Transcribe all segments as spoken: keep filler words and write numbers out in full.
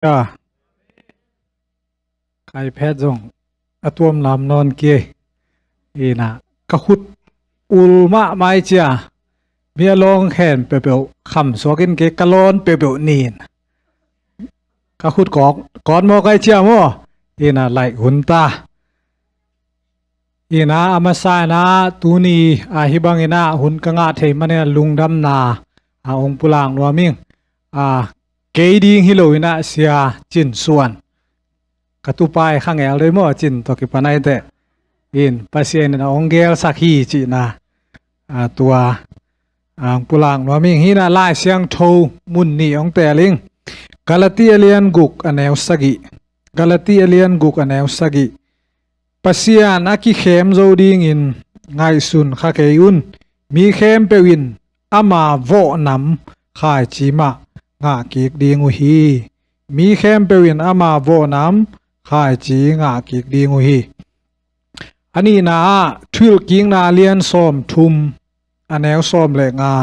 Ka, ka iPad zong a tuam lam nawn kei. Ina, ka khut ul mahmah cia. Mi a lawng khen peuhpeuh kham suak in kei ka lawn peuhpeuh nin. Ka khut kawk, kawt mawk ai cia maw. Ina, laih hun ta. Ina, a masa ina, tuni a hi bang ina, hun ka ngah thei manin lungdamna a ong pulak nuam ing. A, kei ding hi lo ina, Sia Cin Suan. Ka tupai khangel dei maw, Cin tawh kipan ai teh. In, Pasian ina ong gelsak hi cihna. A, tua ang pulak nuam ing. Hina, Lai Siangtho mun nih ong tel ing. Galati a lian guk a neu sagih. Galati a lian guk a neu sagih. Pasian a kikhem zo dingin ngaihsun kha kei un. Mi khempeuh in ama vawh nam khaici mah ngah kik ding uh hi. Mi khempeuh in ama vawh nam khaici ngah kik ding uh hi. A nihna ah Thuhilhkikna lian sawm thum a neu sawm le nga.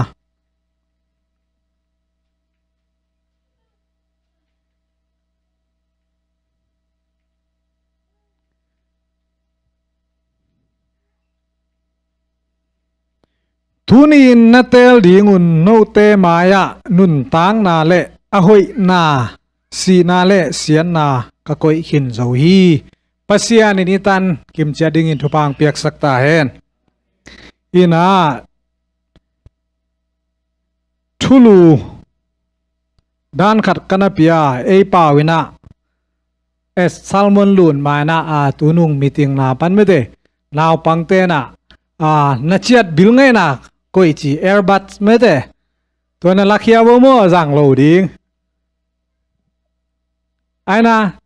Tuni-in na teel dingun note mai-ah nuntakna le a hoihna, sihna le siatna ka koih khin zo hi. Pasian in i tan kimciat dingin thupha piaksak ta hen. Ina, thulu dan khat ka na pia, ei pau ina, e, sermon lun mai ina, a, tunung meeting na pan mete, naupangte na, a, na ciat bil ngai na koih ci, earbuds mete, tua na lakhia bo maw, zang lo ding. Aina,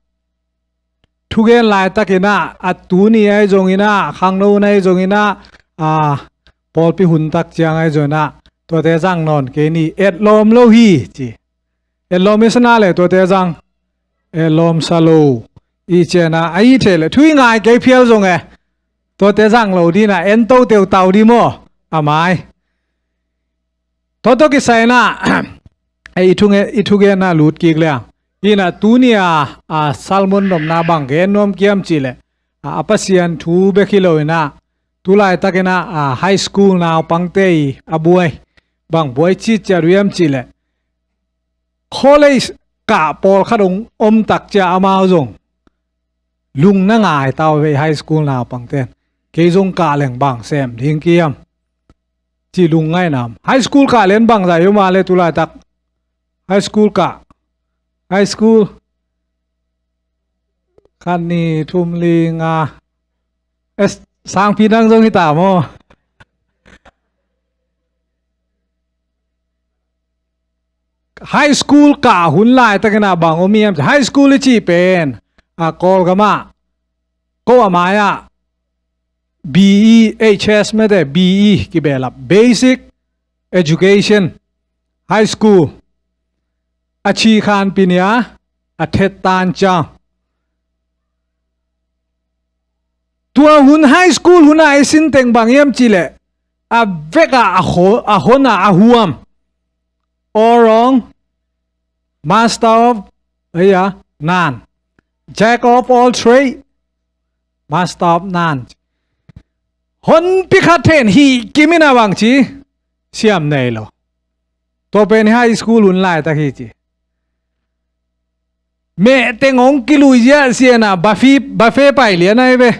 thugen laitak ina, a tuni ai zong ina, khangno na ai zong ina, a, pawlpi hun tak ciang ai zong ina, tuate zang nawn kei ni, etlawm lo hi, ci. Etlawm i sa na le tuate zang, etlawm sa lo. I cian a, a i thei le, thu i ngai kei phial zong e. Tuate zang lo dina, en to teu tau di maw, a mai. Tua tawh kisai ina, e, i thugen, i thugen na lut kik le. Ina tuni a, a, sermon nopna bang gen nuam kiam ci le. A, a Pasian thu bek hi lo ina. Tulaitak ina, a, high school naupangte i a buai. Bang buai ci cia ruiam ci le. College kah pawlkhat ong om tak cia amau zong. Lung na ngai tau ve high school naupangten. Kei zong kah leng bang sem ding kiam. Ci lung ngai nam. High school kah len bang zai om a le tulaitak. High school kah. High school. Khat ni thum li nga. Es, sangpi nang zong hi ta maw. High school kah hun laitak ina bang om hiam. High school i cih pen, a, Kawlgam ah, ko a mai ah, B E H S mete, B E kibehlap, Basic Education, High School. A ci khan pinia, a thet tan ciang. Tua hun high school hun a i sin teng bang hiam ci le, a vek a, a ho-, a hon a, a huam. All wrong, master of, eh, none. Jack of all trade, master of none. Honpi khat then hi kim ina bang ci, siam nei lo. Tua pen high school hun laitak hi ci. Mehteng ong kilui ziahziah na, buffet, buffet pai lian ai ve.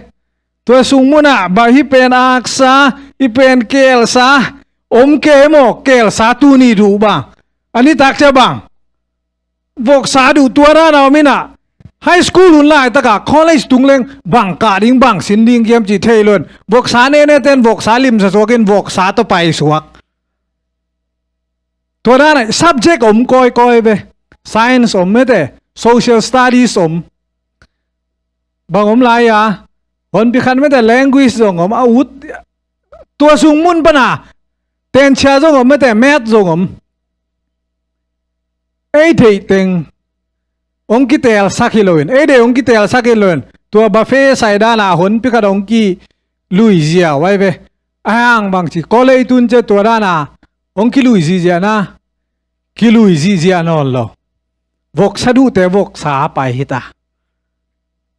Tua sung mun ah, ba hi pen aksa, hi pen kelsa, om kei maw, kelsa tuni duh bang. A nitak cia bang. Voksa duh tua dan a om ina. High school hun laitak a, college tung leng, bang kah ding, bang sin ding kiam ci thei lo in. Voksa nene ten, voksa limsa suak in, voksa tawh pai suak. Tua dan a subject om kawikawi ve. Science om mete, social studies om. Bang om lai a, honpi khat mete language zong om, a ut. Tua sung mun pan a, tenchia zong om mete, math zong om. Ei theih teng ong kitelsak hi lo in, ei deih ong kitelsak hi lo in, tua buffet sai dan a honpi khat ong kilui ziau ai ve. A hang bang ci, college tun cia tua dan a ong kilui zihziah na, kilui zihziah nawn lo. voksa duhte voksa pai hita.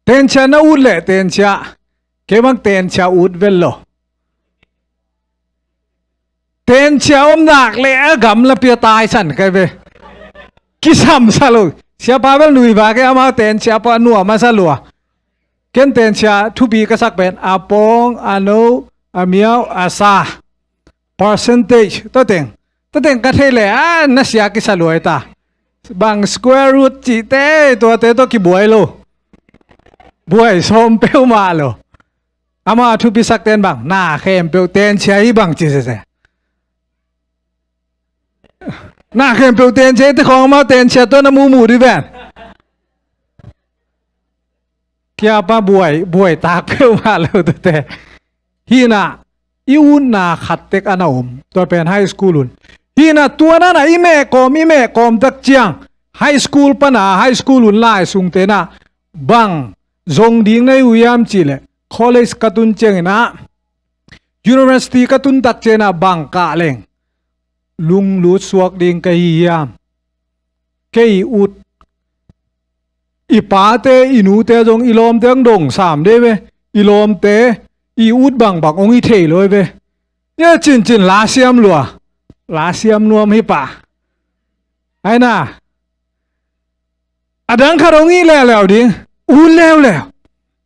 Tenchia na ut leh tenchia, kei bang tenchia ut vel lo. Tenchia om nak leh a gamla pia taisan kai ve. Kisamsa lo. Siapa bel nui va kei, amau tenchia pa nuam a sa lua. Ken tenchia thupi ka sak pen a pawng, a no, a miau, a sa. Percentage. Tua teng. Tua teng ka thei leh a na sia kisa luai ta. Bang square root cihte tuate tawh kibuai lo. Buai sawm peuhmah lo. Amau a thupi sak ten bang na khempeuh tenchia hi bang ci sese. Na khempeuh tenchia hi te khawng amau tenchia tawh na mumu di ven. Kia pa buai, buai tak peuhmah lo tuate. Hina i utna khat tek a na om. Tua pen high school un. Hina tua nana i mehkawm, i mehkawm tak ciang high school pana, high school un lai sungte na bang zong ding na hi uh hiam cih leh college ka tun ciangin ah, university ka tun tak ciangin ah bang kah leng lunglut suak ding ka hi hiam? Kei ut, i pate, i nute zong i lawmte ang dong sam dei ve. I lawmte i ut bangbang ong i thei lo ve. Ia cincin la siam lua. La siam nuam hi pah. Aina. A dang khat ong i leuleu ding. Ut leuleu.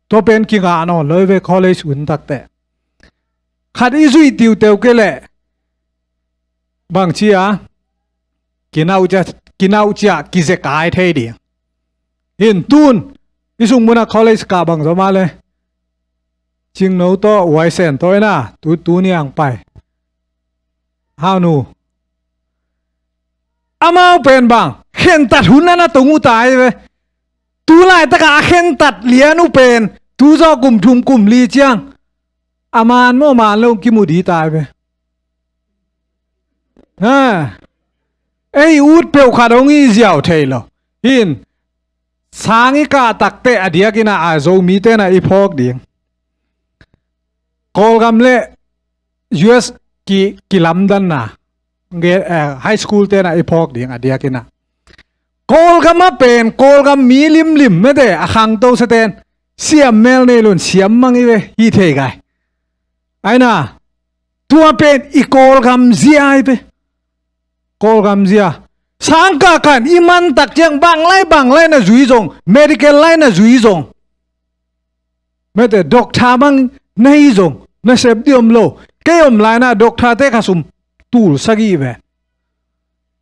Tua pen kingah nawn lo ve college un takte. Khat i zuih tiuteu kei leh. Bang cia, kinauh cia, kinauh cia, kizekai thei ding. Hin tun, i sung muna college kah bang zaw mah le. Cingno tawh, Uaisen tawh ina, tu, tu niang pai. Hau nu. Amau pen bang, khentat hun ana tong uh tai ve. Tu laitaka a khentat lian uh pen, tu zaw kum thum kum li ciang. A man maw man lo kimu di tai ve. Ha. Ei ut peuh khat hong i ziau thei lo. Hin. Sang i kah takte a diakin a Zomite na i phawk ding. Kawlgam le U S ki, kilamdanna. Nge, eh, high school te na i phawk ding a diakin a. Kawlgam a pen, Kawlgam mi limlim mete a khangto sa ten. Siam mel nei lun, siam mang i ve, hi thei gai. Aina, tua pen i Kawlgam zia i ve. Kawlgam zia. Sangkah kan i man tak ciang bang lai, bang lai na zui zong, medical lai na zui zong. Mete, doctor bang na hi zong, na sep di om lo. Kei om lai na doctor te kha sum tul sagih ve.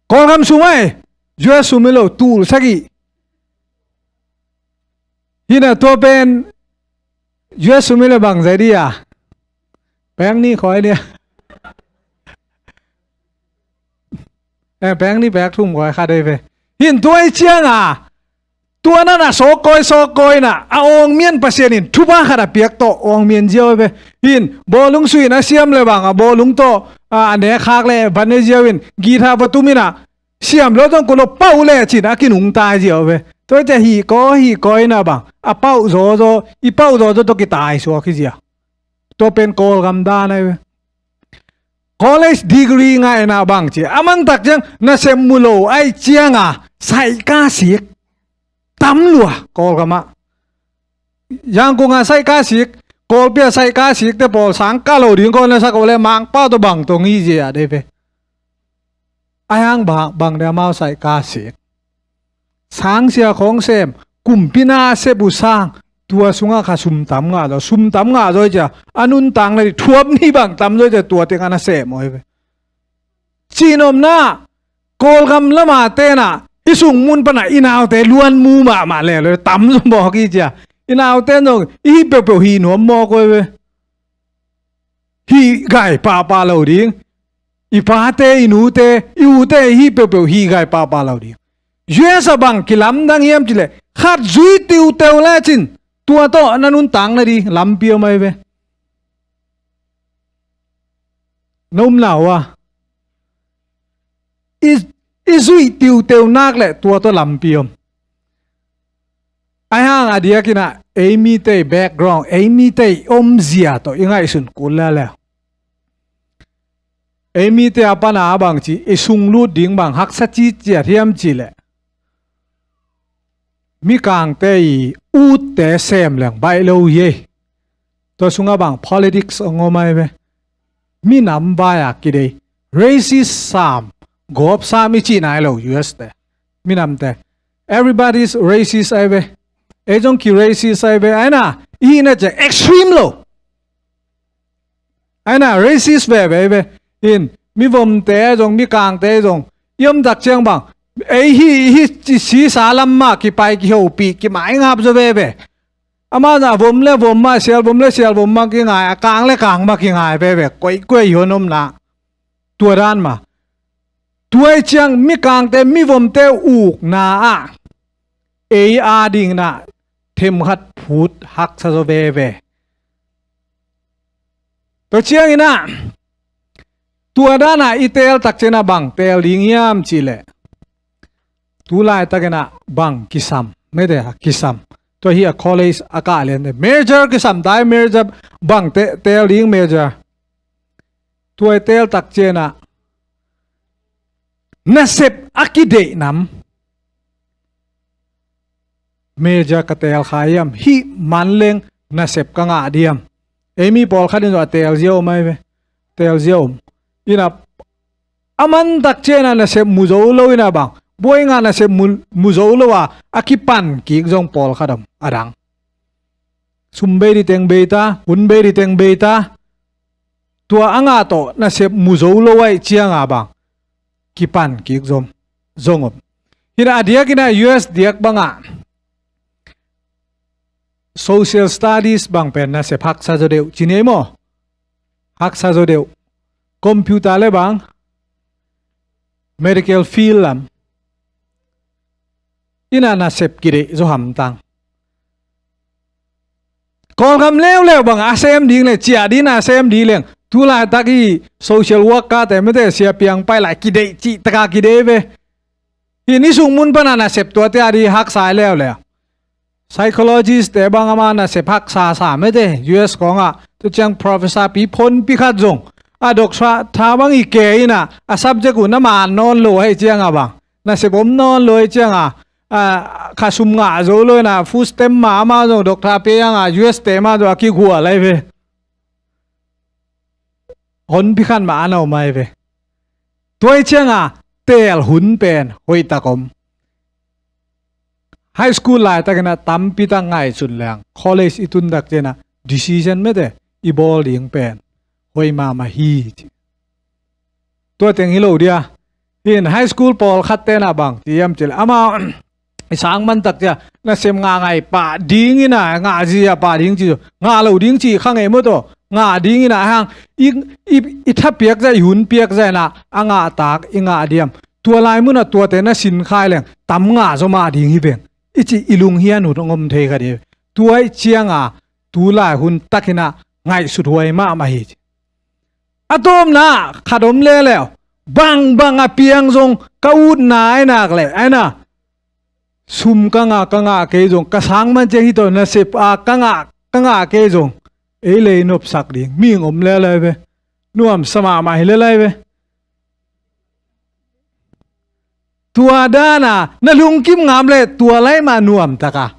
Kawlgam sum ai, U S sum hi lo, tul sagih. Hina tua pen, U S sum hi le bang zai di a. Pek ni khoi ni a. Eh, pek ni pek thum khoi kha dei ve. Hin tua i ciang a. Tua na na sawk koi, sawk koi na. A awng mian Pasian in thupha khat a piak tawh, awng mian ziau ve. Hin, bawlung suin a siam le bang a, bawlung tawh, a, a nek khak le, van e ziau in, guitar va tum in a, siam lo tawng ko lo pau le cin a kinung tai ziau ve. Tua cia hi ko, hi ko ina bang. A pau zaw zaw, i pau zaw zaw tawh kitai suak hi zia. Tua pen Kawlgam dan ai ve. College degree ngai na bang ci. A man tak ciang na sem mu lo ai ciang a. Saika sik. Tam lua Kawlgam a. Yangon a saika sik. Kawlpi a saika sik te pawl sang ka lo ding ko na sa ko le mang pau to bang tong hi zia dei ve. Ai hang bang, bang de amau saika sik. Sangsia khawng sem, kumpi na sep uh sang, tua sungah kha sum tam ngah zaw, sum tam ngah zaw cia, a nuntak na di thuap ni bang tam zaw cia, tua teng ana sem uh hi ve. Cinomna, Kawlgam lama tena, i sung mun pana i naute luan mu mahmah le lo, tam zaw mawk hi cia. I naute zong, i peuhpeuh hi nuam mawk uh hi ve. Hi gai pahpah lo ding. I pate, i nute, i ute, i hi peuhpeuh hi gai pahpah lo ding. U S a bang kilamdang hiam cileh, khat zui tiuteu lecin, tua tawh na nuntak na di lampi om ai ve. Na um lau a. I, i zuih tiuteu nak le tua tawh lampi om. Ai hang a diakin a, ei mite background, ei mite omzia tawh i ngaihsun kul lele. Ei mite a pana a bang ci, i sunglut ding bang haksa ciciat hiam cileh. Mikangte i utte sem leng baih lo hi ei. Tua sungah bang politics a ngom ai ve. Minam vai-a kidei. Racist sam, gawp sam i cih nai lo U S te. Minamte. Everybody is racist ai ve. Ei zong ki racist ai ve. Ai na, i hihna ciang extreme lo. Ai na, racist veve ve. In, mivomte zong, mikangte zong, i om tak ciang bang, ei hi, hi, ci, sisa lam mah kipai, kihopih, kimaingap zaw veve. Amah zah vom le vom mah, sial vom le sial vom mah kingai, a kang le kang mah kingai veve. Koi, koi hon omna. Tua dan mah. Tua i ciang mikangte, mivomte ukna ah ei a dingin ah themkhat phut haksa zaw veve. Tua ciangin ah, tua dan ah i teel tak ciangin ah bang teel ding hiam cih leh, tu laitakin ah bang kisam, mete a kisam. Tua hi a college a kah liante. Major kisam tai, major bang te, teel ding major. Tua i teel tak ciangin ah nasep a kideih nam. Major ka teel kha hiam, hih man leng nasep ka ngah diam. Ei mi pawlkhat in zong a teel zia om ai ve. Teel zia om. Ina a man tak ciangin ah nasep mu zo lo ina bang. Buai ngah nasep mu, mu zo lo a, a kipan kik zong pawlkhat om. A dang. Sum bei di teng bei ta, hun bei di teng bei ta. Tua a ngah tawh nasep mu zo lo ai cianga bang. Kipan kik zong, zong om. Hina a diakin ah U S diak bangah social studies bang pen nasep haksa zaw deuh, ci ni ei maw? Haksa zaw deuh. Computer le bang, medical field lam. Ina nasep kideih zaw hamtang. Kawlgam leuleu bang a sem ding le, ciah ding a sem ding leng. Tu laitak i social work kate mete sia piang pai lai kideih cih taka kideih ve. Hi ni sung mun pana nasep tuate a di haksa leuleu. Psychologist te bang ama nasep haksa sa mete U S kongah. Tu ciang professor pi phon pi khat zong. A doctor tha bang i ke ina a subject uh na man nawn lo hei cianga bang. Nasep om nawn lo hei cianga. A, kha sum ngah zo lo ina food stamp ma ama zong doctor pe anga U S te ma zong a kigua lai ve. Hon pi khan ma ana om ai ve. Tua i cianga teel hun pen hoih tak om. High school laitakin a tampi tak ngaihsun leng college i tun tak ciangin a decision mete i bawl ding pen hoih mahmah hi ci. Tua teng hi lo dia. Hin high school pawlkhat tena bang ci hiam cih leh ama i sang man tak cia nasem ngah ngai pah ding ina ngah zia pah ding ci, ngah lo ding ci kha ngei maw taw, ngah ding ina hang i, i, i tha piak zah, i hun piak zah ina a ngah tak i ngah diam. Tua lai muna tuate na sin khai leng tam ngah zaw mah ding hi veng i ci i lunghian hun hong om thei kha ding. Tua i cianga tu lai hun takina ngaihsut huai mahmah hi ci. A tawpna khat om leleu bangbang a piang zong ka utna ai nak leh aina sum ka ngah, ka ngah kei zong ka sang man ciang hi taw nasep a ka ngah, ka ngah kei zong ei lei nopsak ding mihing om lelai ve. Nuamsa mahmah hi lelai ve. Tua dana na lungkim ngam le tua lai mah nuamtaka,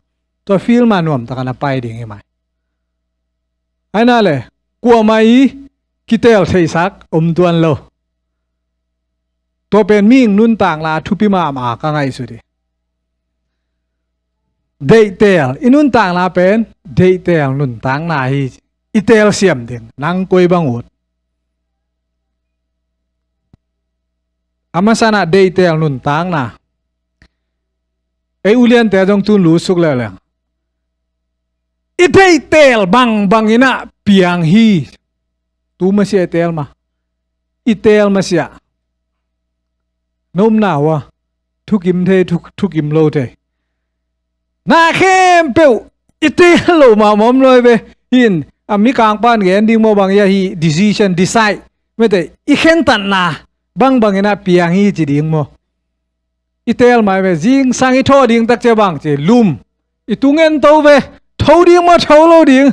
tua field mah nuamtaka na pai ding hi mai. Aina le kuamah i kitel theisak om tuan lo. Tua pen mihing nuntakna thupi mahmah ka ngaihsut hi. Deihtel i nuntakna pen deihtel nuntakna hi. I telsiam ding nang koi bang ut. A masana deihtel nuntakna. Ei uliante zong tun lutsuk leuleu. I deihtel bangbang ina piang hi. Tu masiah i tel ma, i tel masiah. Nomna hua thukim thei, thu, thukim lo thei. Na khempeuh i tel lo mahmah om lo hi ve. Hin a mikang pan gen ding maw bang ia hi decision, decide mete i khentatna bangbang ina piang hi ci ding maw. I tel mai ve, zingsang i thawh ding tak cia bang ci lum. I tung en to ve, tho ding maw tho lo ding.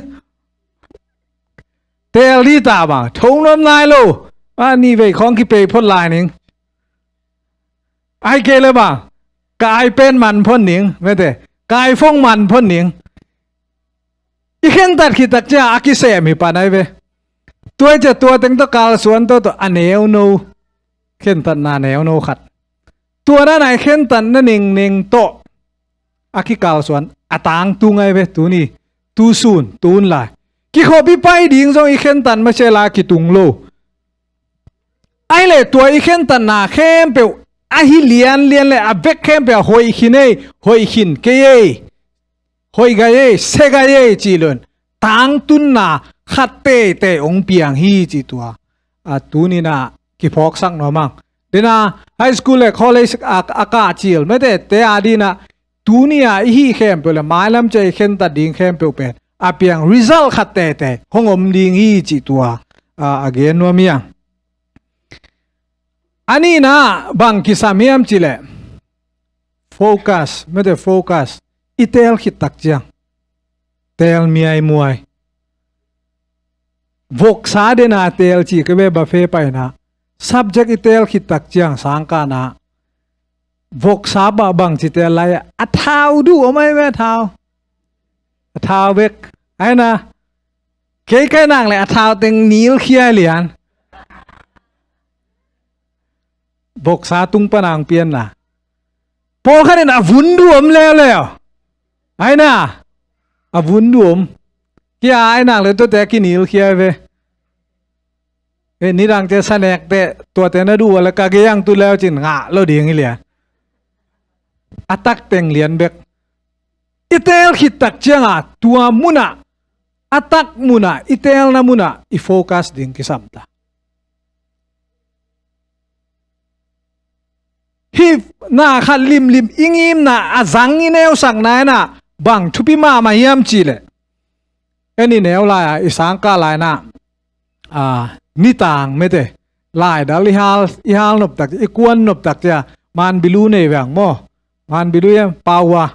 Tel di ta bang tho nuam nai lo. A ni vei khawng kipei phot lai ning. Ai kei le bang ka ai pen man phot ning mete. Kaifong man phot ning. I khentat khit tak ciang a kisem hi pan ai ve. Tua i cia tua teng tawh kalsuan tawh tawh a neu no. Khentatna neu no khat. Tua dan a i khentatna ningning tawh a kikalsuan a tangtung ai ve tuni. Tu sun, tun lai. Kikhop i pai ding zong i khentat masiah la kitung lo. Ai le tua i khentatna khempeuh a hi lianlian le a vek khempeuh a hoih khin ei, hoih khin kei ei, hoih gai ei, se gai ei ci lun tangtunna khat teitei ong piang hi ci tua. A tuninah kiphawksak nuam ang. Dena high school le college a, a kah cil mete te a dinah tuni a i hih khempeuh le mailam cia i khentat ding khempeuh pen a piang result khat teitei hong om ding hi ci tua. A, a gen nuam hiang. A nihna bang kisam hiam cileh focus, mete focus i teel khit tak ciang teel miaimuai. Voksa dena teel ci ka ve ba fe paina subject i teel khit tak ciang sangkahna voksa bah bang ci teel lai a thau duh om ai ve thau. A thau bek aina kei kai nang le a thau teng nil khia lian. Voksa tung panang pianna pawlkhat in a vun duh om leuleu. Aina a vun duh om kia ai nang le tuate kinil khia ve. E, nidangte sanekte tuate na duh a le ka geyang tu leu cin ngah lo ding hi lian. A tak teng lian bek. I teel khit tak cianga tua munah a tak munah i teelna munah i focus ding kisamta. Hih na khat limlim i ngimna a zang i neusakna inah bang thupi mahmah hiam cihleh en i neu lai-ah i sangkah lainah a, nitang mete laidal i hal, i hal noptak i kuan noptak cia manbilu nei veng maw? Manbilu ia paua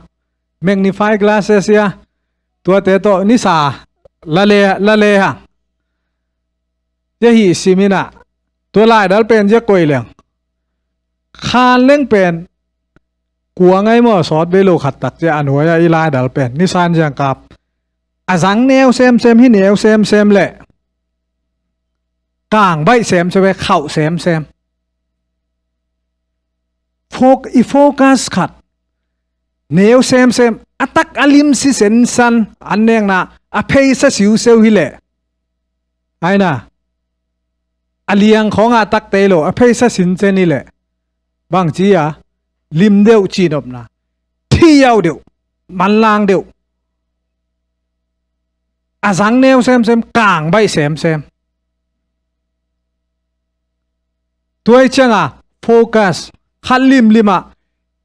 magnify glasses ia tuate tawh nisa lale lale ha. Cia hih siminah tua laidal pen cia koih leng khan leng pen kua ngai maw sawt bei lo khat tak cia a nuai-ah i laidal pen nisan ziangkap a zang neu semsem hi neu semsem leh kang baih semsem ve khauh semsem. Fok, i focus khat neu semsem a tak a lim si sensan an nekna a pheisa siuseu hileh aina a liang khawngah a tak tei lo a pheisa sinsen hileh bangci a lim deuh cihnopna thi yauh deuh manlang deuh a zang neu semsem kang baih semsem. Tuai cianga focus khat limlimah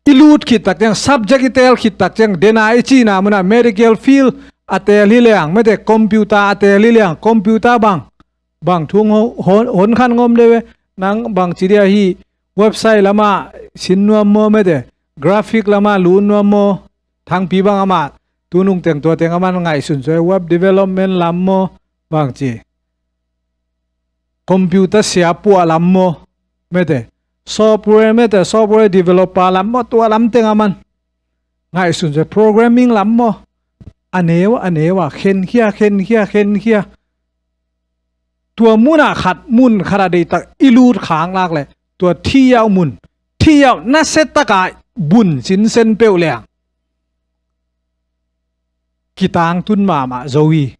i lut khit tak ciang subject i teel khit tak ciang dena i cihna munah medical field a teel hi liang mete computer a teel hi liang computer bang bang thu hon khan ngom deuh e. Nang bangci dia hi website lamah sin nuam maw mete graphic lamah lut nuam maw? Thangpi bang amah tunung teng tua teng aman ngaihsun suai web development lam maw bangci computer sia puah lam maw mete software mete software developer lam maw tua lam teng aman ngaihsun suai programming lam maw a neu a neu a khenkhia khenkhia khenkhia. Tua munah khat mun khatah deihtak i lut khang lak leh tua thiyauh mun thiyauh nasia taka bun sinsen peuh leng kitangtun mahmah zo hi.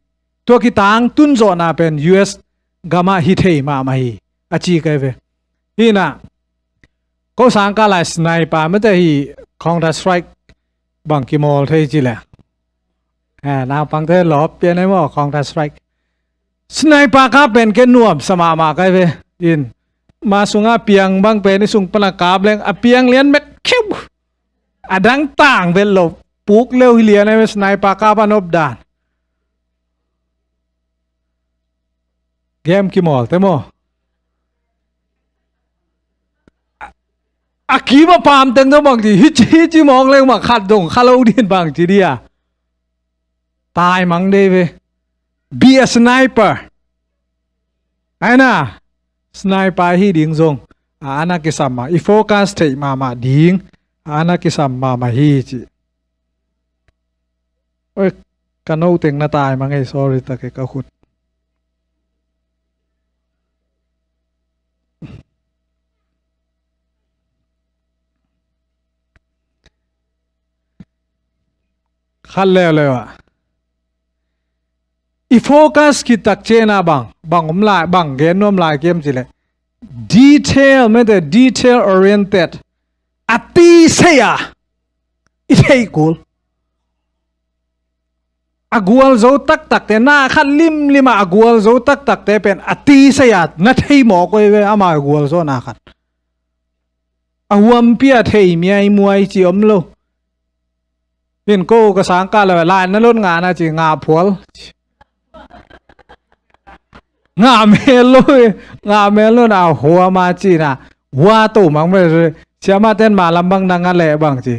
Tua kitangtun zawhna pen U S gamah hi thei mahmah hi a ci kai ve. Hinah ko sangkah lai sniper mete hi Counter Strike bang kimawl thei ci leh naupangte lawp pian ei maw Counter Strike. Sniper kap pen ke nuam sa mahmah kai ve in ma sungah piang bang pen i sung pana kap leng a piang lian mek khiu a dang tang vet lo puk leu hi lian ei ve sniper kap a nop dan. Game kimawl te maw? A kim a pam teng dong bangci hici hici mawng leng mah khat dong kha lo din bangci dia. Tai mang dei ve. Be a sniper. Aina sniper hi ding zong a ana kisam mah i focus theih mahmah ding a ana kisam mahmah hi ci. Oi, ka no teng na tai mang ei, sorry tak e ka khut. Khat leuleu ah i focus khit tak ciangin ah bang, bang om lai, bang gen nuam lai hiam cih leh detail, mete, detail oriented, a tisa a i theih kul. A gualzo taktakte, na khat limlim ah a gualzo taktakte pen a tisa a na thei mawk uh hi ve, ama gualzawhna khat. A huampi a thei miaimuai ci om lo. Hin ko ka sang kah lo, lai na lot nga na ci, nga phual. Nga mel lo, nga mel lo na huam a ci na. Hua to mang me, siama ten ma lam bang na nga leh bang ci.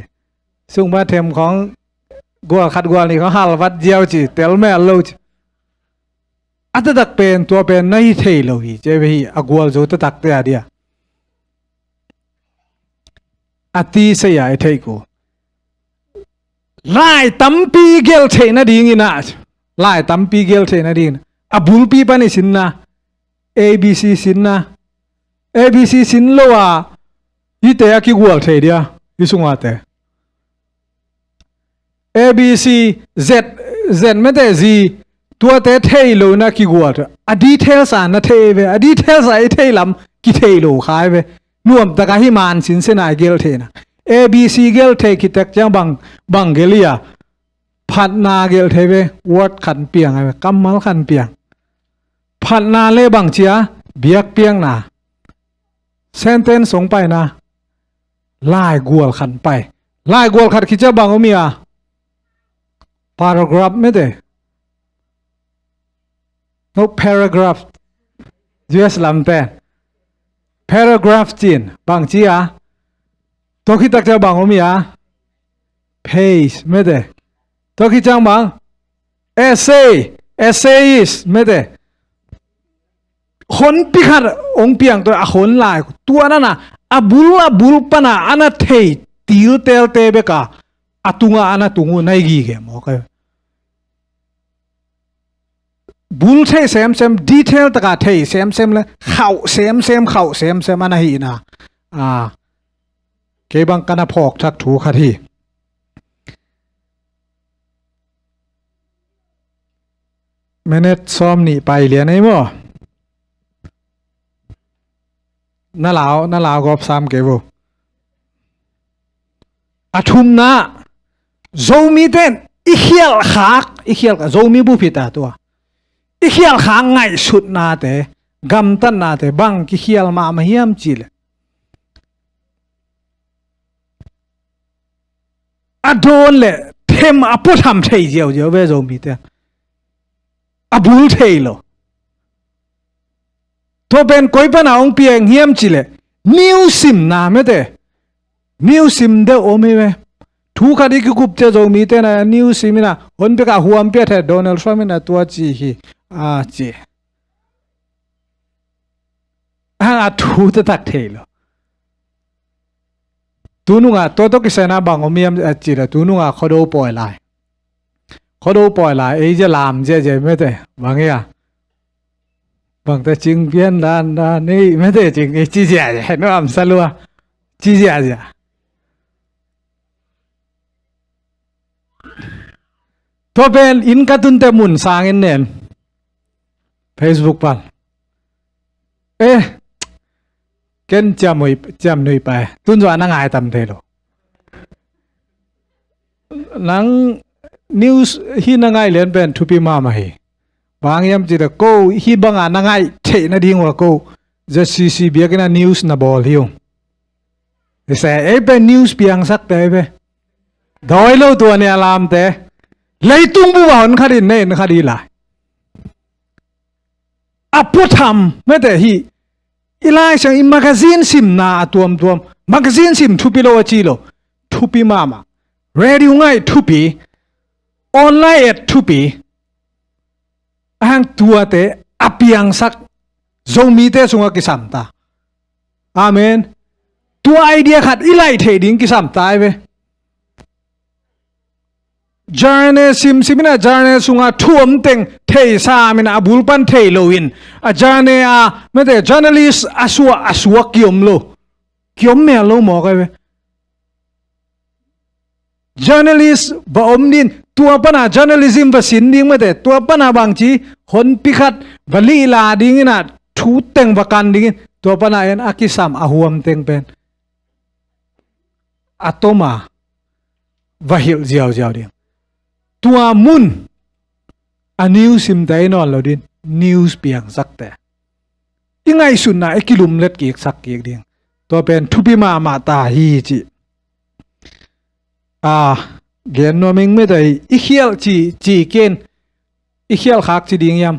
Sung ma them khong gual khat gual nih khong halvat ziau ci, tel mel lo ci. A taktak pen, tua pen na hi thei lo hi, ci ve hi, a gualzo taktakte a dia. A tisa a i theih kul. Lai tampi gelh theih nadingin ah, lai tampi gelh theih nadingin ah, a bulpi pan i sinna, A B C sinna, A B C sin lo a, hihte a kigual thei dia, hi sungate. A B C, Z, Z mete Z, tuate thei lo na kigual. A details a na thei ve, a details a i thei lam kithei lo kha ve. Nuam taka hi man sinsen a i gelh theihna. A B C gelh thei khit tak ciang bang, bang gelh hi a. Phatna gelh thei ve, word khat piang a ve, kammal khat piang. Phatna le bang ci a, biakpiakna. Sentence hong paina. Laigual khat pai. Laigual khat khit ciang bang om hi a. Paragraph mete. No, paragraph. U S lam pen. Paragraph ci-in bang ci a. Tua khit tak ciang bang om hi a. Page mete. Tua khit ciang bang. Essay, essayist mete. Honpi khat hong piang, tua a hon lai, tua na na, a bul, a bul pan a na thei tiltelte bek a, a tung a na tung uh na hi gige mawk e. Bul thei semsem, detail taka thei semsem le, khauh semsem, khauh semsem a na hihna. A, kei bang ka na phawk thak thu khat hi. Minute sawm nih pai lian ei maw? Na lau, na lau gawp sam kei vo. A thumna, Zomite in i khialh khak, i khialh khak, Zomi bup hi ta tua. I khialh khak ngaihsutnate, gamtatnate, bang kikhial mahmah hiam cih leh. A dawn le them a puatham thei ziauziau ve Zomite. A bul thei lo. Tua pen koi pan a hong piang hiam cih leh. News simna mete. News sim deuh om hi ve. Thu khat i kikup ciang Zomite na news sim in a. Honpi khat a huampi a thei Donald Trump in a tua ci hi. A ci. A, a thu taktak thei lo. Tunung a, tua tawh kisai na bang om hiam a cih leh tunung a Khuado pawi lai. Khuado pawi lai, ei zia lam ziazia mete, bang hia. Bangte cing pian dan dan, ei mete cing, ei ci ziazia, nuam sa lua. Ci ziazia. Tua pen inn ka tunte mun sangin nen. Facebook pan. Eh, ken ciam nui, ciam nui pai. Tun zua na ngai tam thei lo. Nang news hi na ngai lian pen thupi mahmah hi. Bang hiam cih leh ko hi bang a na ngai theih nading uh a ko Z C C biakinn a news na bawl hi ung. Hi se, ei pen news piangsak te ei pen. Dawi lo tua nia lamte. Leitung bup a hon khat in na en khat hi lai. A puatham mete hi. I Lai Siangtho i magazine simna a tuamtuam. Magazine sim thupi lo a ci lo. Thupi mahmah. Radio ngai thupi. Online et thupi. A hang tuate a piangsak Zomite sungah kisam ta. Amen. Tua idea khat i laih theih ding kisam ta ei ve. Journal simsim in a journal sunga thu om teng thei sam in a bul pan thei lo in a journal a mete journalist a suah a suak kiom lo. Kiom mel lo mawk ai ve. Journalist va om din tua pana journalism va sin ding mete tua pana bangci honpi khat va lihla ding in a thu teng va kan ding in tua pana en a kisam a huam teng pen a toma va hilh ziauziau ding. Tua mun a news simte i nawn lo din news piangsakte i ngaihsutna i kilumlet kiksak kik ding. Tua pen thupi mahmah ta hi ci. A gen nuam ing mete i khialh ci ci ken i khialh khak ci ding hiam?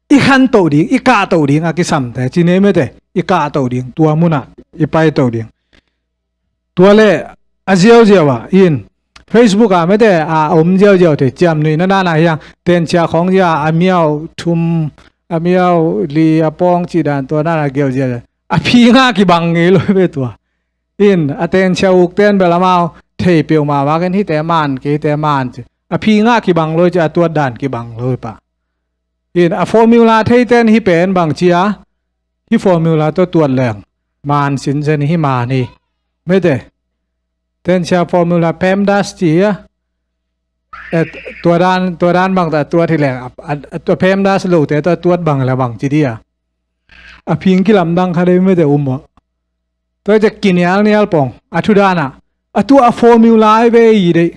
I khantoh ding i kahtoh ding a kisamte ci nei mete i kahtoh ding tua munah i paitoh ding. Tua le a ziauziau ah in Facebook ah mete a om ziauziau te ciamnuih na dana hiang tenchia khong zia a miau thum a miau li a pawng ci dan tua dana gel ziauziau a phi nga kibang ngei lo ve tua. In a tenchia uk ten bel amau thei peuhmah vakin hite man kei hite man ci a phi nga kibang lo ci a tuat dan kibang lo pa. In a formula theiten hi pen bang cia hi formula tawh tuat leng man sinsen hi man hi. Mete tenchia formula PEMDAS ci hi a. Tua dan tua dan bang ta tuat hi leng a tua PEMDAS lote tawh tuat bang le bang ci dia. A phing kilamdang kha dei mete um a. Tua cia kinialnial pong a thudana a tua a formula ai ve i dei.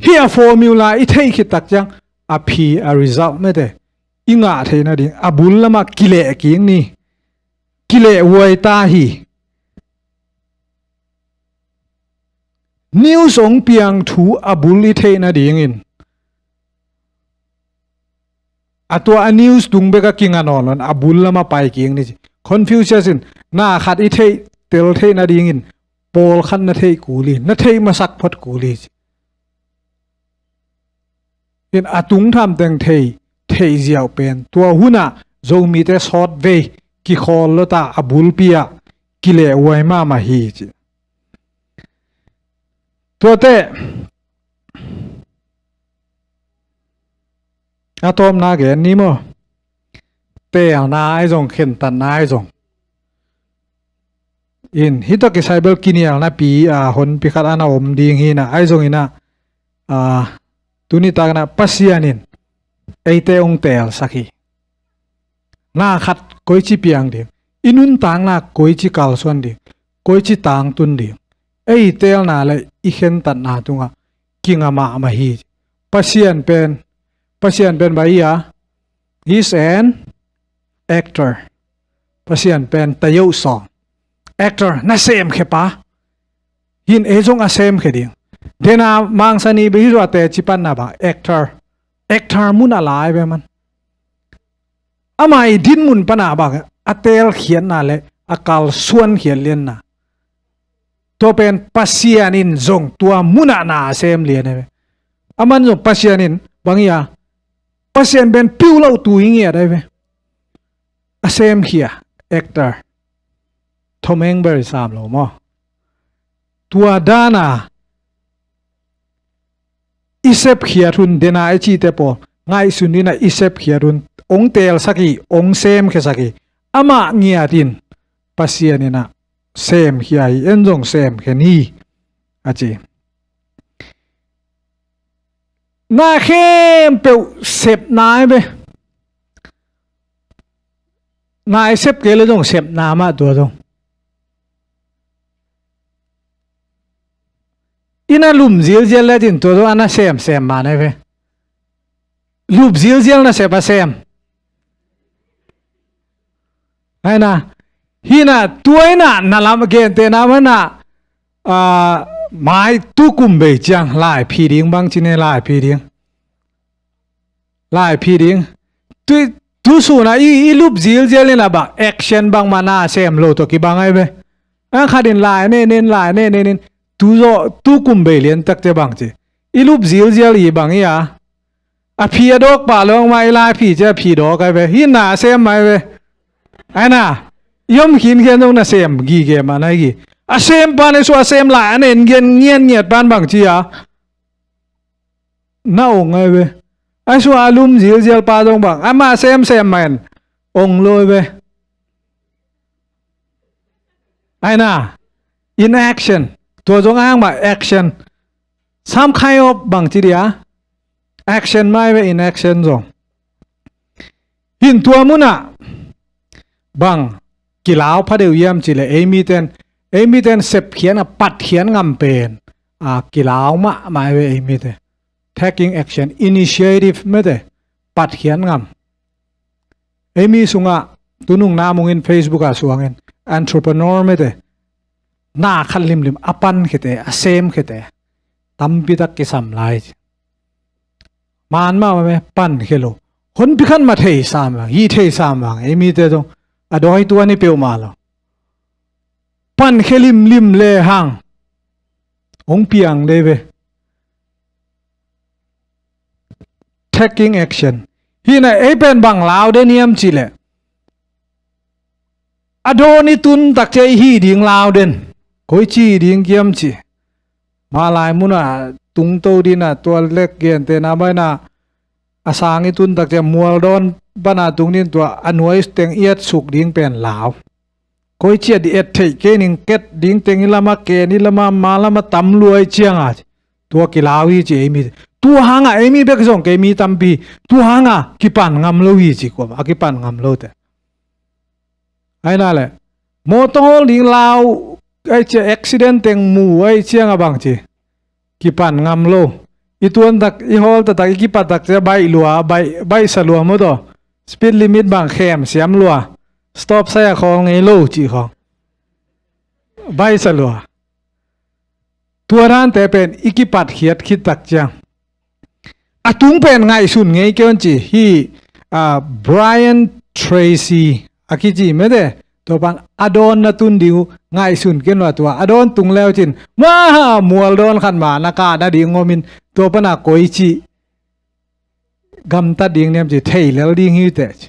Hi a formula i theih khit tak ciang a phi a result mete i ngah theih nading a bul lamah kileh kik ni. Kileh huai ta hi. News ong piang thu a bul i theih nadingin a tua a news tung bek a kinga nawn lo in a bul lamah pai kik ni ci. Confucius in na khat i theih tel theih nadingin pawlkhat na theih kul hi na theih masak phot kul hi ci. In a tungtham teng thei theih ziau pen tua hunah Zomite sawt vei kikhawl lo ta a bulpi ah kileh huai mahmah hi ci. Tuate a tawpna gen ni maw? Teelna ai zong khentatna ai zong in hita kisai bel kinialna pi a honpi khat ana om ding hina ai zong ina a tuni takna Pasian in eite ong teelsak hi. Na khat koici piang ding i nuntakna koici kalsuan ding koici tangtun ding ei teelna le i khentatna tungah kinga mahmah hi. Pasian pen Pasian pen bai a is an actor. Pasian pen tayo sawng actor na semkhe pa hin ei zong a semkhe ding. Dena mangsa ni bihizua teci panna bang actor actor mun a lai be man ama i dinmun pana bang a teelkhiatna le a kalsuankhiat lianna tua pen Pasian in zong tua munah na a sem lian ai ve. Aman zong Pasian in bang ia Pasian pen piuh loh tu hi ngiat ai ve. A semkhia actor Tom Hanks bel i sam lo maw? Tua dana i sepkhiat hun dena i cihte pawl ngaihsun dina i sepkhiat hun ong teelsak hi ong semkhiasak hi. Amah ngiat in Pasian inah semkhia hi en zong semkhen hi a ci. Na khempeuh sepna ai ve. Na i sep kei le zong sepna mah tua zong ina lum zilzial le din tua zong ana semsem man ai ve. Lup zilzial na sep a sem aina hina tuaina na lam gentena mana mai tukum bei ciang lai phi ding bang cine lai phi ding. Lai phi ding. Tu suna i lup zilzial in a bang action bang mana sem lo to kibang ai ve. Ang khat in lai ne nen lai ne nen in tu zo tu kum bei lian tak te bang ci. I lup zilzial i bang i a a phi a dawk pa lo ma i lai phi ci a phi dawk ai ve. Hi na sem mai ve. Aina i om khin khen zong na sem gige ma nai gi. A sem pan, a sua a sem lai, a nen ngian ngian ngiat pan bang ci a, na ong ai ve. A sua a lum zilzial pa zong bang, ama semsem man ong lo ai ve. Ai na, inaction. Tua zong a hang mah action. Some kind of bang ci dia, action mai ve, inaction zong. Hin tua munah bang kilau phadeuh hiam cileh, ei miten, ei miten sepkhian a patkhian ngam pen a kilau mahmah ve ei mite. Taking action, initiative mete, patkhian ngam. Ei mi sungah tunung namungin Facebook ah suangin entrepreneur mete, na khat limlim a pankhete, a semkhete tampitak kisam lai ci. Man mah mah me, pankhe lo. Honpi khan mah thei sam vang, hi thei sam vang, ei mite zong a dawi tuan hi peuhmah lo. Pankhe limlim le hang hong piang dei ve. Taking action. Hina ei pen bang lau den hiam cileh, a dawn i tun takcia i hi ding lau den. Koici ding kiam ci. Malai munah tungto dina tua lek gente na baina a sang i tun takcia mual dawn pana tung din tua a nuai teng i et suk ding pen lau. Koici a di et theih kei ning, ket ding teng i lama ken i lama ma lama tam luai cianga tua kilau hi ci ei mi. Tua hanga ei mi bek zong kei mi tampi tua hanga kipan ngam lo hi ci kuam a kipan ngam lo te. Aina le mawtaw hawl ding lau ai cia accident teng mu ai cianga bang ci kipan ngam lo. I tuan tak, i hawl taktak, i kipat tak cia baih lua, baih, baihsa lua maw taw. Speed limit bang khem siam lua. Stop sai a khawl ngei lo cih khawng. Baihsa lua. Tua dante pen i kipat khiat khit tak ciang a tung pen ngaihsun ngei kei un ci hi. A, Brian Tracy a kici mete, tua pan a dawn na tun ding uh ngaihsun kei un a tua a dawn tung leu cin, maha mual dawn khat ma na kah na ding ngomin tua pana koici gamtat ding niam ci thei lel ding hi teh ci.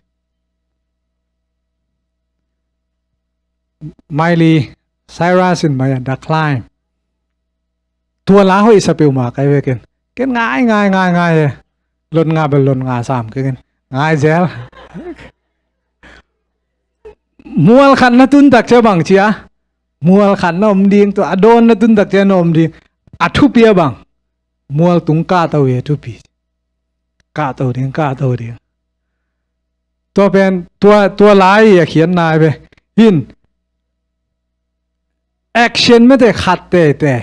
Miley Cyrus in mai a The Climb. Tua la hoih sa peuhmah kai ve ken. Ken ngai ngai ngai ngai e. Lot nga bel lot nga sam ke ken. Ngai zel. Mual khat na tun tak cia bang cia. Mual khat na om ding tua a dawn na tun tak cia na om ding. A thupi a bang. Mual tung kahto hi a thupi. Kahto ding, kahto ding. Tua pen, tua, tua lai a khiatna hi ve. Hin, action mete khat tete.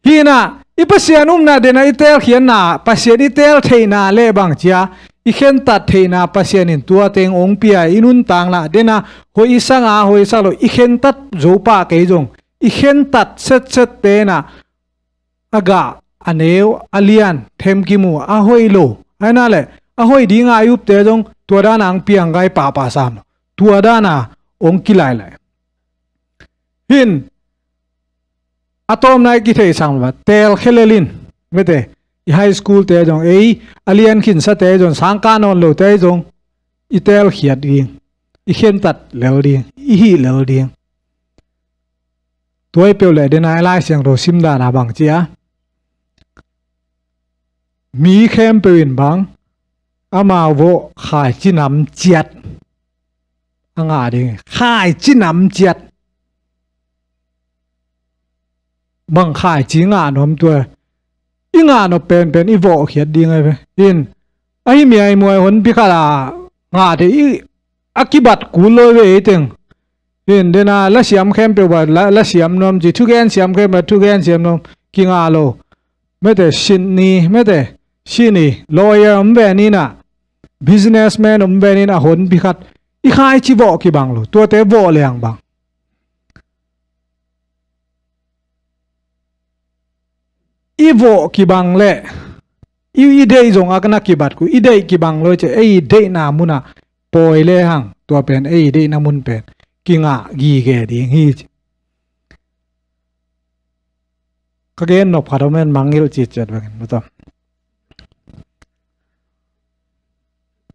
Hina, i Pasian umna dena i tel khiatna, Pasian i tel theihna le bang cia, i khentat theihna Pasian in tua teng ong pia i nuntakna dena, hoi i sanga, hoi i sak lo, i khentat zo pah kei zong, i khentat setset tena, a gah, a neu, a lian, them kimu, a hoih lo. Aina le, a hoih dinga i upte zong, tua dana ang piang gai pahpah sam lo. Tua dana ong kilailai. Hin, a tawmna i kitheisang lo, tel khelel in. Mete, i high school te zong, ei, a lian khinsate zong, sangkah nawn lote zong, i tel khiat ding, i khentat lel ding, i hih lel ding. Tua i peuh leh dena i Lai Siangtho simdana bang cia. Mi khempeuh in bang, amau vawh khaici nam ciat. A ngah ding, khaici nam ciat. Bang khaici ngah nuam tua. I ngah nuam penpen i vawh khiat ding ai ve. In, ahi miaimuai honpi khat a ngah te i a kibat kul lo ve ei teng. Hin dena lasiam khempeuh ba la, lasiam nuam ci, thugen siam khempeuh ba thugen siam nuam, kingah lo. Mete sitni, mete sitni, lawyer om ve nina, businessman om ve nina, honpi khat. I khaici vawh kibang lo, tuate vawh leng bang. I vawh kibang leh, i, i deih zong a na kibat ku, i deih kibang lo cia, ei i deihna muna pawi le hang, tua pen, ei i deihna mun pen, kingah gige ding hi ci. Ka gen nop khat om en mangngilh citciat bangin, maw taw.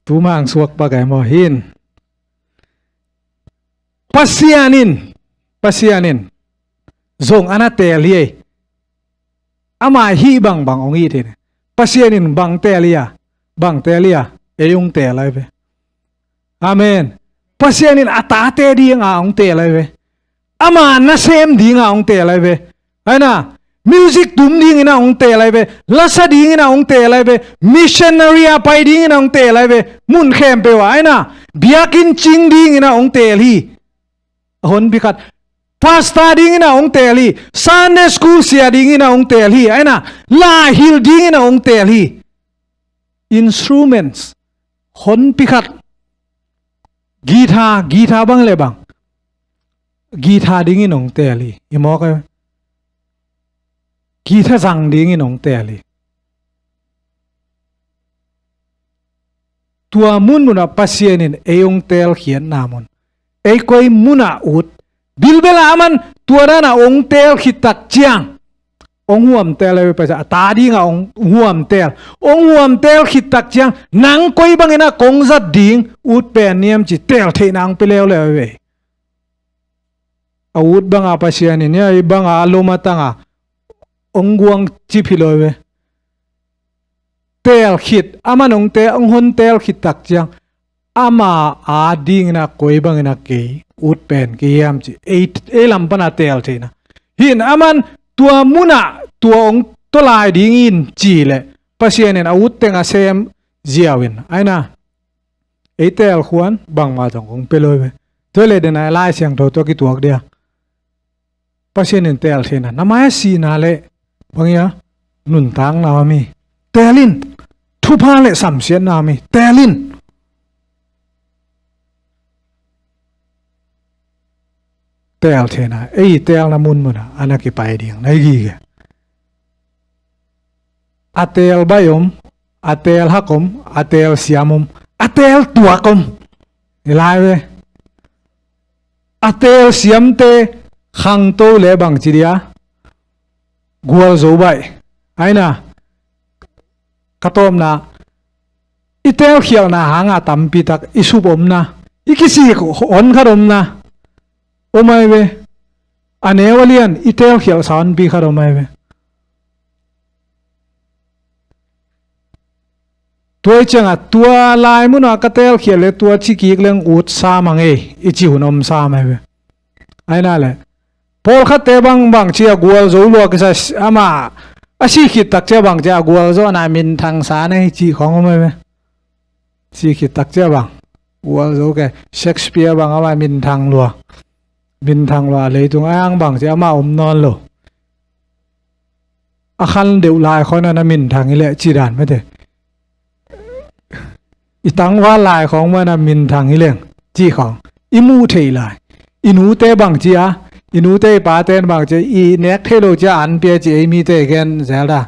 Tu mang suak pa kai maw hin. Pasian in, Pasian in. zong a na teel hi ei. Ama hih bangbang hong it hi. Pasian in bang teel hi a, bang teel hi a, ei hong teel ahi ve. Amen. Pasian in a tate dinga hong teel ahi ve. Ama nasem dinga hong teel ahi ve. Aina, music tum dingin a hong teel ahi ve. Lasa dingin a hong teel ahi ve. Missionary a pai dingin a hong teel ahi ve. Mun khempeuh ah, aina, biakinn cing dingin a hong teel hi. A honpi khat. Pastor dingin a hong teel hi. Sunday school sia dingin a hong teel hi. Aina, laihilh dingin a hong teel hi. Instruments. Honpi khat. Guitar, guitar bang le bang. Guitar dingin hong teel hi. I mawk e. Guitar zang dingin hong teel hi. Tua munmunah Pasian in ei hong teelkhiatna mun. Ei koi munah ut. Bilbel ah aman tua danah hong teel khit tak ciang, hong huamteel ahi ve. Pasian a ta dingah hong huamteel. Hong huamteel khit tak ciang, nang koi bangin a kong zat ding ut pen niam ci teel theihna hong pia leuleu ahi ve. A ut banga Pasian in, ei banga a lom a tanga hong guang cip hi lo ahi ve. Teel khit, aman hong te, hong hon teel khit tak ciang, ama a dingin a koi bangin a kei ut pen kei hiam ci, ei, ei lam pana teel theihna. Hin aman tua munah tua hong tolai dingin ci leh Pasian in a ut teng a sem ziau in, aina, ei teel khuan bangmah zong hong pia lo ahi ve. Tua leh dena Lai Siangtho tua kituak dia. Pasian in teel theihna, na mai a sihna le, bang hia, nuntakna om hi. Teel in, thupha le samsiatna om hi. Teel in. Teel theihna, ei teelna munmunah a na kipai ding na hi gige. A teel baih om, a teel hak om, a teel siam om, a teel tuak om. I lai ve. A teel siamte khangto le bangci dia. Gualzo baih. Aina. Ka tawpna. I teelkhialhna hanga tampi tak i sup omna. I kisik hon khat omna. Om ahi ve. A neu a lian i teelkhialhsa honpi khat om ahi ve. Tua i ciangah tua lai munah ka teelkhialh le tua cikik leng ut sam a ngei i ci hun om sam ahi ve. Aina le pawlkhatte bangbang cia gualzo lua kisa ama a sih khit tak cia bang cia a gualzo ana minthang sa nei cih khawng om ahi ve. Sih khit tak cia bang gualzo ke Shakespeare bang ama minthang lua. Minthang lua leitung a ang bang cia ama om nawn lo. A khan deuh lai khawng ana minthang hi leh ci dan mate. I tangval lai khawng mana minthang hi leng ci khawng i muh theih lai. I nute bang cia, i nute i pate in bang cia, i nek thei lo cia an pia ci ei mite gen zel da.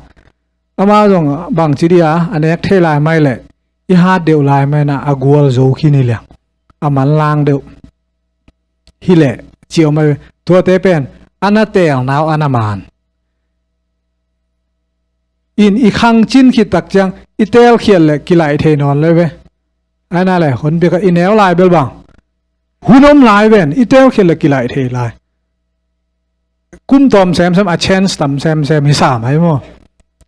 Amau zong bang ci dia, a nek thei lai mai leh i hat deuh lai mai na a gualzo khin hi leng a manlang deuh hi leh ci om ahi ve. Tuate pen a na teelna uh a na man. In i khangcin khit tak ciang i teelkhialh le kilaih thei nawn lo ve. Aina le honpi khat i neu lai bel bang hun om lai ven i teelkhialh le kilaih thei lai. Kum tawm semsem a chance tam semsem hi sam ahi maw?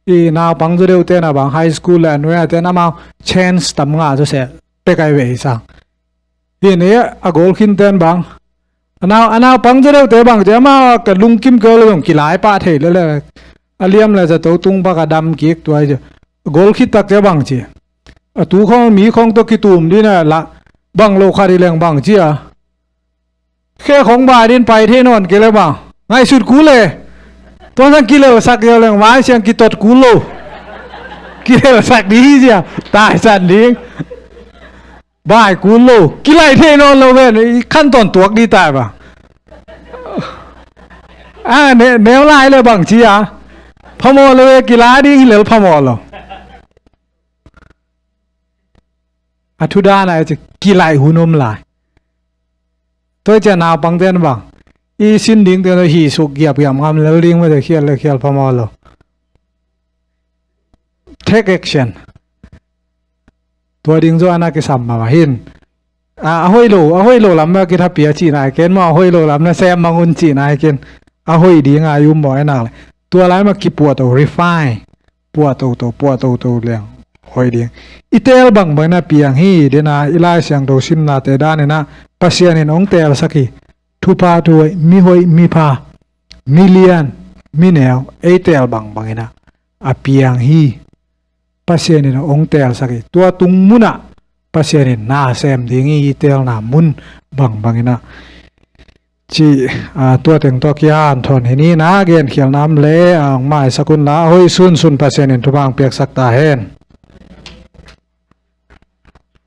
I naupang zaw deuhte na bang high school le a nuiate na amau chance tam ngah zaw seh pek ahi ve hi sang. Hi ni a goal khin ten bang a nau, a naupang zaw deuhte bang ci amau ka lungkim keu le zong kilai pah thei le le a liam le zato tung bak a dam kik tuai ci. A goal khit tak ci bang ci a tu khawng mi khawng tawh kitum dina la bang lo khat hi leng bang ci a khe khawng bai din pai thei nawn kei le bang ngaihsut kul le. Tuan sang kilelsak ziau leng vai siang kitot kul lo. Kilelsak ding hi zia taisan ding. Bai kul lo kilaih thei nawn lo ven i khan tawn tuak ding tai bang. A ne, neu lai le bang ci a phamawh lo e kila ding hi lel phamawh lo. A thu dan a ci kilaih hun om lai. Tua i cia naupang ten bang i sin ding ten hi suk giap giap ngam lel ding mate khial le khial phamawh lo. Take action. Tua ding zaw ana kisam mama hin. A, a hoih lo, a hoih lo lam a kithapi a cihna hi ken maw a hoih lo lam na sem mang un cihna hi ken. a hoih ding a i um maw, ahi nak leh tua lai mah kipuah to, refine, puah toto, puah toto leng hoih ding. I teel bangbang in a piang hi. Dena i Lai Siangtho simnate dan in a Pasian in hong teelsak hi. Thupha, thuhoih, mihoih, mipha, milian, mineu, ei teel bangbang in a a piang hi. Pasian in hong teelsak hi. Tua tung mun ah Pasian in na sem ding hi, i teelna mun bangbang in a. Ci, a, tua teng tawh kihanthawn hi ni. Na genkhialhna om leh, a, hong maisak un la, hoih sunsun Pasian in thupha hong piaksak ta hen.